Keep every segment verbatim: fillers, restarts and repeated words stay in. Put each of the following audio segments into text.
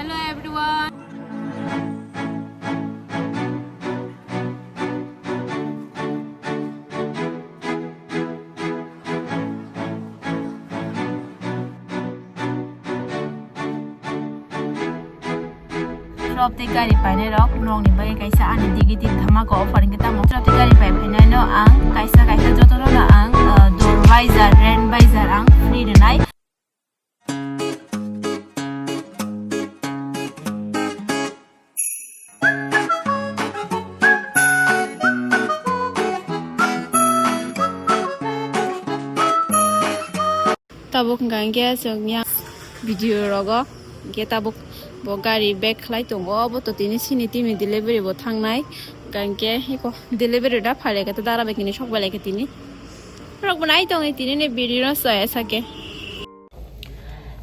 Hello everyone. Shop tei gari painai rok nokni bagwi kaisa ani digi digi dhamaka offer hwnkhe tamo shop tei gari pai phainai no ang kaisa kaisa jotono no ang, uh, door visor, rain visor ang free rwnai. Tabuk hwnkha hwnkhe chwng yang video rogo hwnkhe tabuk bo gari back khlai tongo, obo to tini sini tini delivery bo thangnai, hwnkha hwnkhe eko delivery da phailai khe to dara bai kini sok bai lai khe tini. Norok bo nai tongwi tini ni video no chaya sake.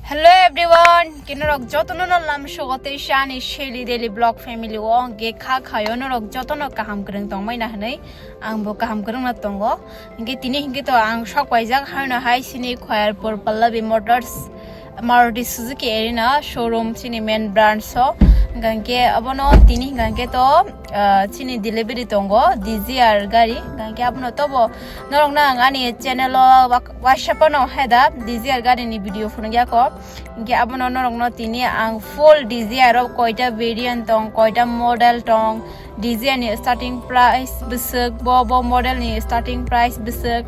Hello everyone, kinorok jotono no lamsogo tei ani Shelly Daily Vlog family o hwnkhe kha khayo norok jotono kaham kwrwng tongmani hwnwi ang bo kaham kwrwngno tongo. Hwnkhe tini hwnkhe to ang sok paijak haino hai sini Khayarpur Pallavi Motors, Maruti Suzuki Arena showroom chini main branch o. Hwnkhe abono tini hwnkhe to, ah, chini delivery tongo Dzire gari. Hwnkhe abono tobo norokno ang ani channel o wak-, WhatsApp o no heda Dzire gari ni video phunukya ko. Hwnkhe abono norokno tini ang full Dzire o koita variant tong, koita model tong, Dzire ni starting price bwswk, bo, bo model ni starting price bwswk,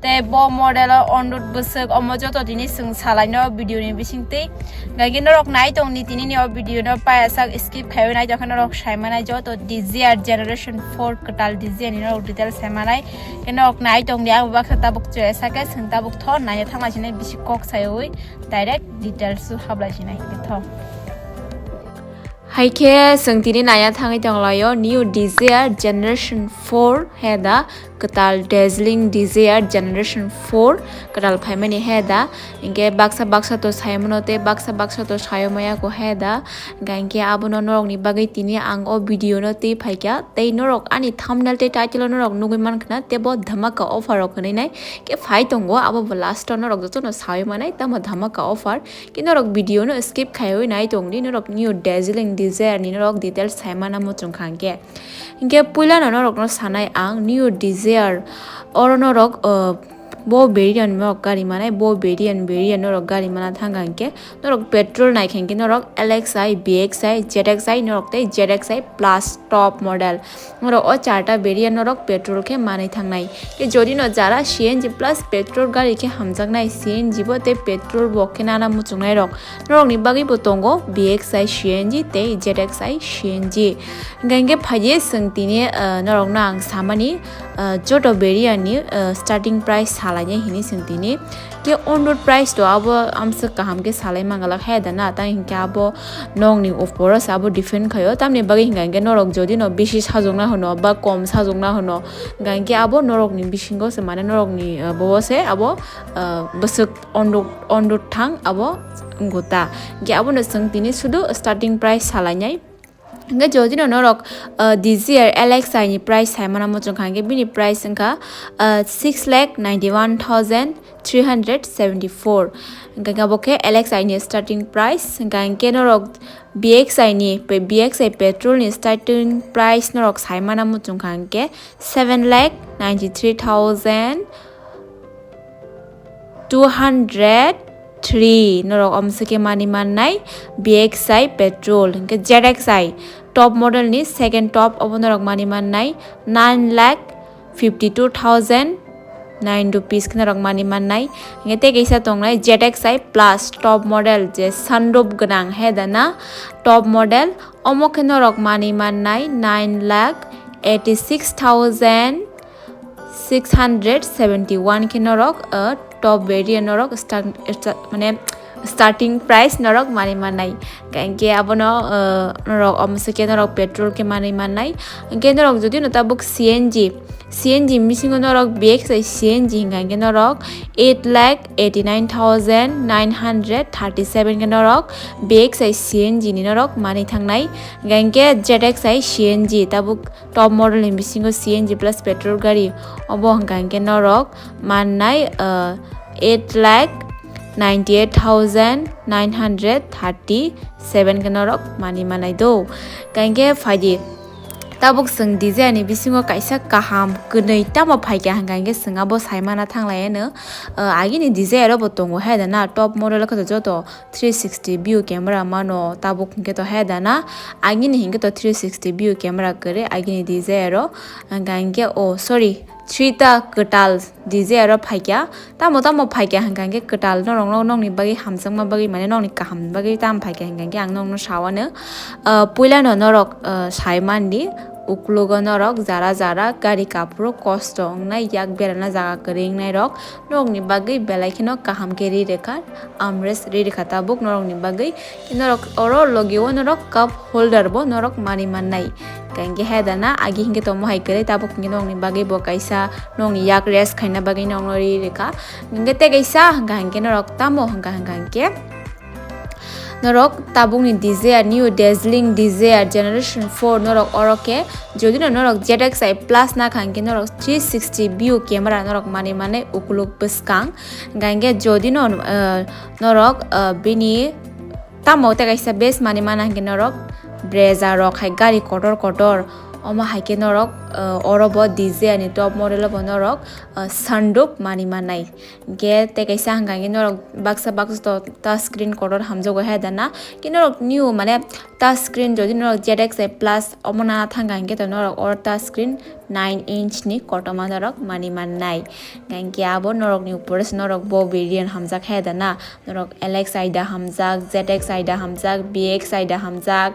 tei bo model o on road bwswk, omo joto tini chwng salaino video ni bisingtwi. Hwnkhe norok nai tong ni tini ni o video no paya sak skip khaiwi nai tongkhe norok sai manai joto Dzire generation four kwtal Dzire ni norok details sai manai. Khe norok nai tong di, ang baksa tabuk chwrai sake chwng tabuk tho nai thangma sinai bisi kok saiwi direct details o hablai sinai khe tho. Hai khe chwng tini naiya thangwi tonglaio new Dzire generation four heda kwtal dazzling Dzire generation four kwtal phaimani heda. Hinkhe baksa baksa to saimano tei baksa baksa to sayo maya ko heda. Hinkhe abono norokni bagwi tini ang o video no twi phaikha tei norok ani thumbnail tei title o norok nugwi mankhna tei bo dhamaka offer rok hwnwi nai khe phai tongo, abo bo last o norok jotono sawi manai tamo dhamaka offer. Khe norok video no skip khaiwi nai tongdi, norok new dazzling Dzire ni norok details sai mana muchung kha hwnkhe. Hwnkhe puilano norokno sanai ang new Dzire, oro norok, uh, bo variant norok gari manai, bo variant, variant norok gari mana thang kha hwnkhe norok petrol nai kha hwnkhe norok L X I, V X I, Z X I norok tei Z X I plus top model. Norok o charta variant norok petrol khe manwi thangnai. Khe jodi no jara C N G plus petrol gari khe hamjaknai, C N G bo tei petrol bo khe nana muchungnai rok norokni bagwi bo tongo V X I C N G tei Z X I C N G. Hingkha hingkhe phaiye chwng tini, ah, norokno ang samani, ah, joto variant ni, ah, starting price salainai hinwi chwng tini. Khe on road price to abo amswk kaham khe salai mangalak hai da na, tang hinkhe abo nokni uporo se abo depend khaio, tamni bagwi hinkha hinkhe norok jodi no bisi sajokna hwno ba kom sajokna hwno, hinkha hinkhe abo norokni bisingo se, mane norokni, ah, bobo se abo, ah, bwswk on road, on road thang abo wngkha ta. Hinkhe abono chwng tini sudu starting price salainai. Hingke jodi no norok, ah, Dzire L X I ni price sai mana muchung kha, hingke bini price wngkha, ah, six lakh ninety one thousand three hundred seventy four. Hingke abo khe L X I ni starting price, hingke hingke norok V X I ni, pe-, V X I petrol ni starting price norok sai mana muchung kha, hingke seven lakh ninety three thousand two hundred three norok omsike mani mannai V X I petrol, hingke Z X I top model ni second top obo norok mani mannai nine lakh fifty two thousand nine rupees khe norok mani mannai. Hingke tei kaisa tongnai Z X I plus top model je sunroof gwnang he dana top model omo khe norok mani mannai nine lakh eighty six thousand six hundred seventy one khe norok, uh, top variant norok start, start, mane starting price norok mani mannai. Hingke abono, uh, norok omsike norok petrol khe mani mannai. Hingke norok jodi no tabuk C N G, C N G bisingo norok V X I C N G hingka hingke norok eight lakh eighty nine thousand nine hundred thirty seven khe norok V X I C N G ni norok mani thangnai. Hingka hingke Z X I C N G tabuk top model ni bisingo C N G plus petrol gari obo hingka hingke norok mannai, uh, eight lakh ninety eight thousand nine hundred thirty seven khe norok mani manai do. Hingkhe phaidi, tabuk chwng Dzire ni bisingo kaisa kaham kwnwi tamo phaikha hwnkha hwnkhe chwng abo saimana thanglaiano. Agini Dzire bo tongo hai da na, top model khe joto three sixty view camera mano, tabuk hwnkhe to hai da na, agini hwnkhe to three sixty view camera kwrwi agini Dzire o, hwnkha hwnkhe, oh sorry, three ta kwtal Dzire o phaikha. Tamo tamo phaikha hwnkha hwnkhe kwtal norokno nokni bagwi hamjakma bagwi, mane nokni kahamni bagwi tamo phaikha hwnkha hwnkhe ang nokno sawano. Puilano norok saimandi, uklogo norok jara jara gari kaphuru kosto wngnai, yak berana jaga kwrwi wngnai rok nokni bagwi belai kheno kaham khe ri rwkha, armrest ri rwkha tabuk norokni bagwi. Norok oro logi o norok cup holder bo norok mani mannai. Hingkhe hai da na, agi hingkhe tongmo hai kwrwi, tabuk hingkhe nokni bagwi bo kaisa nokni yak rest khaina bagwi nokno ri rwkha. Hingkhe tei kaisa hwnkha hingkhe norok tamo hwnkha hwnkha hingkhe norok tabukni Dzire, new dazzling Dzire generation four norok oro khe, jodi no norok Z X I plus na kha hingkhe norok three sixty view camera norok mani mannai ukuluk bwskang. Hingkha hingkhe jodi no norok bini tamo tei kaisa base mani mana hingkhe norok Brezza rok hai gari kotor kotor, omo hai khe norok oro bo Dzire ni top model o bo norok sunroof mani mannai. Hingkhe tei kaisa hwnkha hwnkhe norok baksa baksa to touch screen kotor hamjago hai da na, hingkhe norok new mane touch screen jodi norok Z X I plus omo na thangkha hingkhe to norok oro touch screen nine inch ni kotorma norok mani mannai. Hingkhe abo norokni upor se norok bo variant hamjak hai da na, norok L X I da hamjak, Z X I da hamjak, B X I da hamjak,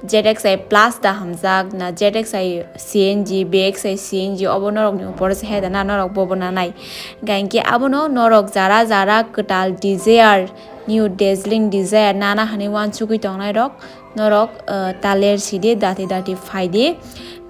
Z X I plus da hamjak na, Z X I C N G, B X I C N G obo norokni upor se hai da na, norok bobo nanai. Hingkhe abono norok jara jara kwtal Dzire, new dazzling Dzire nana hinwi uansugwi tongnai rok, norok taler sidi dati dati phaidi.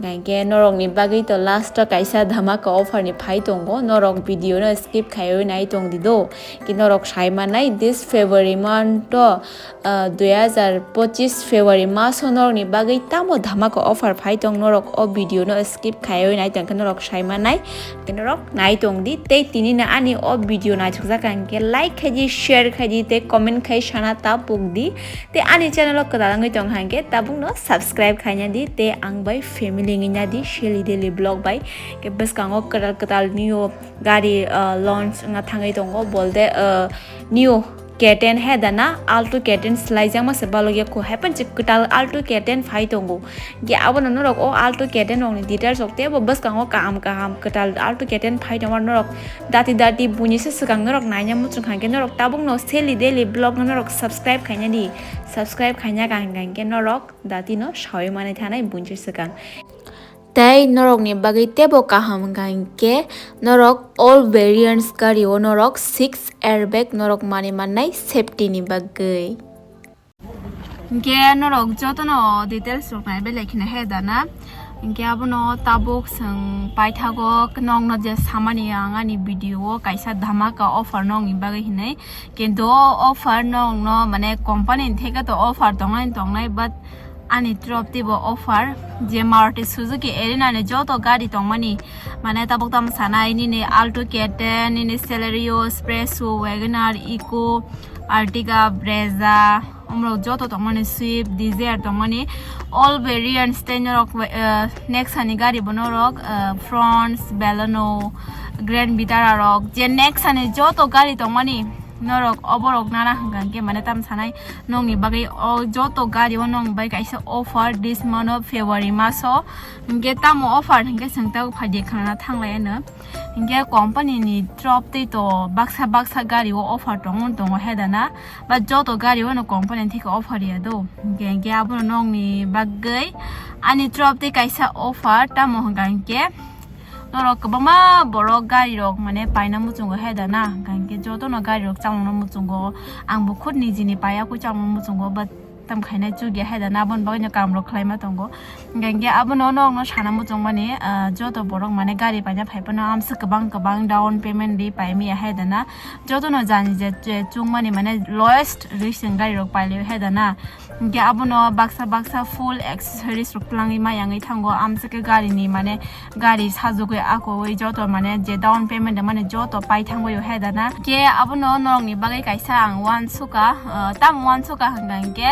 Hingkhe norokni bagwi to last o kaisa dhamaka offer ni phai tongo, norok video no skip khaiwi nai tongdi do. Hingkhe norok sai mannai this February month o, dui hazar pochis February maso norokni bagwi tamo dhamaka offer phai tong, norok o video no skip khaiwi nai tongkhe norok sai mannai. Hingkhe norok nai tongdi, tei tini no ani o video naithokjak kha hingkhe like khaidi, share khaidi tei comment khai sana ta pukdi. Tei ani channel o kwtal wngwi tong kha hingkhe tabuk no subscribe khaina di tei ang bai family wngwi na di Shelly Daily Vlog bai. Hingkhe bwskango kwtal kwtal new gari launch wngna thangwi tongo, bolde new K ten hai da na, Alto K ten swlaijakma se balokya kho, hai phano kwtal Alto K ten phai tongo. Hingkhe abono norok o Alto K ten rokni details rok teibo bwskango kaham kaham kwtal Alto K ten phai tongma norok dati dati buini se swkang norok naina muchung kha hingkhe norok tabuk no Shelly Daily Vlog no norok subscribe khaina di, subscribe khaina kha hingkha hingkhe norok dati no sawi manai thanai buini se swkang. Tei norokni bagwi teibo kaham wngkha hinkhe norok all variants gari o norok six airbag norok manwi mannai safety ni bagwi. Hinkhe norok jotono details rok nai belai kheno hai da na. Hinkhe abono tabuk chwng paithago nokno je samani ang ani video o kaisa dhamaka offer nokni bagwi hinwi. Kintu o offer nokno mane company ni theke to offer tongnai tongnai, but ani trop teibo offer je Maruti Suzuki Erina ni joto gari tongmani, mane tabuk tamo sanai nini Alto K ten, nini Celerio, Presso, WagonR, Eeco, Ertiga, Brezza, omorok joto tongmani, Swift, Dzire tongmani, all variants tei norok, eh, Nexa ni gari bo norok, eh, Fronx, Baleno, Grand Vitara rok, je Nexa ni joto gari tongmani, norok oborok nana hwnkha hwnkhe mane tam sanai nokni bagwi o joto gari o nokni bagwi kaisa offer this month of February maso. Hinkhe tamo offer hinkhe chwng tabuk phaidi khwnana thanglai ano. Hinkhe company ni trop tei to baksa baksa gari o offer tongo tongo hai da na, ba joto gari o no company theke offer ya do. Hinkhe hinkhe abono nokni bagwi ani trop tei kaisa offer tamo hwnkha hinkhe norok kwbangma borok gari rok mane paina muchungo hai da na, hwnkha hinkhe jotono gari rok chamungno muchungo, ang bo khud nijini paiya koi chamungno muchungo, but tam khainai chukya hai dana, aboni bagwi no kam rok khlaima tongo. Hingkha hingkhe abono norokno sana muchungmani, ah, joto borok mane gari paina phai phano amsa kwbang kwbang down payment ri paimaya hai dana. Jotono jani je, je chungmani mane lowest ri chwng gari rok pailaiwi hai dana. Hingkhe abono baksa baksa full accessories rok twlangwi mayangwi thango. Amsa khe gari ni mane gari sajagwi akowi joto mane je down payment mane joto pai thangwi hai dana. Hingkhe abono norokni bagwi kaisa ang uansukha, ah, tamo uansukha hwnkha hingkhe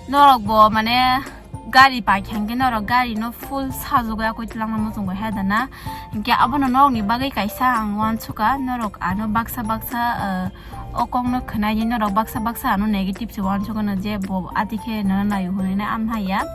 norokbo mane gari paikha hingkhe norok gari no full sajagwi akoi twlangma muchungwi hai dana. Hingkhe abono norokni bagwi kaisa ang uansukha, norok ano baksa baksa, ah, o kokno khwnai norok baksa baksa ano negative se uansukha no je bo atikhe no naio hinwi na amhaiya.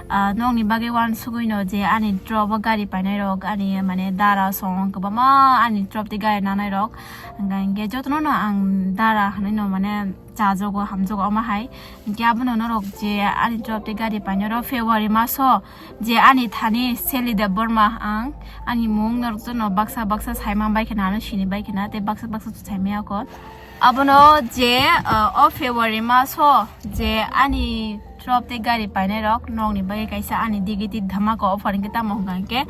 Ah, norokni bagwi uansugwi no je ani drop o gari painai rok, ani mane dara song kwbangma ani drop tei gari nanai rok. Hingkha hingkhe jotono no ang dara hinwi no mane chajago, hamjago omo hai. Hingkhe abono norok je ani drop tei gari painai rok February maso je ani thani Sally Debbarma ang ani mung norok jono baksa baksa saima bai khna, ano sini bai khna tei baksa baksa saimaya kho. Abono je, uh, o February maso je ani drop tei gari painai rok nokni bagwi kaisa ani digital dhamaka offer hingkhe tamo hwnkha hingkhe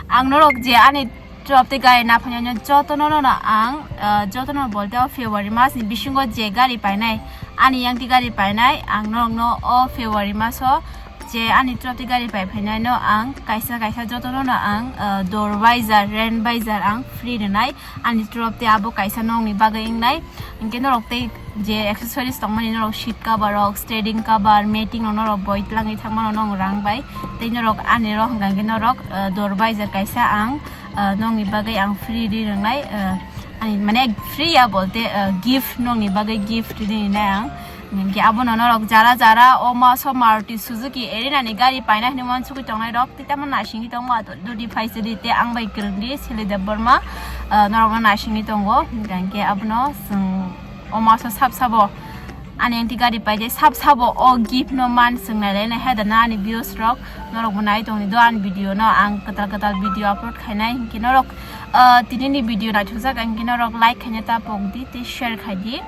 ang norok je ani drop tei gari naphainai jotono no ang, uh, jotono bolte o February mas ni bisingo je gari painai, ani yang tei gari painai ang norokno o February maso je ani drop tei gari pai phainai no ang kaisa kaisa jotono no ang, uh, door visor, rain visor ang free rwnai. Ani drop tei abo kaisa nokni bagwi wngnai. Hingkhe norok tei je accessories tongmani norok seat cover rok, steering cover, matting rok norok boi twlangwi thangmano nong rang bai. Tei norok ani rok hwnkha hingkhe norok, uh, door visor kaisa ang, uh, nokni bagwi ang free ri rwnai, uh, ani mane free ya bolte, uh, gift nokni bagwi gift ri rinai ang. Hingkhe abono norok jara jara o maso Maruti Suzuki Erina ni gari paina hinwi uansugwi tongnai rok tei tamo naisingwi tongo ato dudi phaisadi tei ang bai kwrwngdi Sally Debbarma, ah, norokno naisingwi tongo. Hingkha hingkhe abono chwng o maso sab sabo ani yang tei gari paide sab sabo o gift no man chwng nailainai hai dana ani viewers rok norokbo nai tongdi do ani video no ang kwtal kwtal video upload khainai hingkhe norok, ah, tini ni video naithokjak hingkhe norok like khaina ta pokdi tei share khaidi.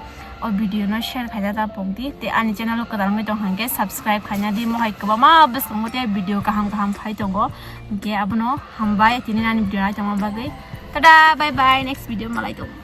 O video no share khaina ta pokdi tei ani channel o kwtal wngwi tong hwnkhe subscribe khaina di mohai kwbangma bwskango tei video kaham kaham phai tongo hingkhe abono hambai tini ani video naitongma bagwi. Tada bye bye next video malai tongo.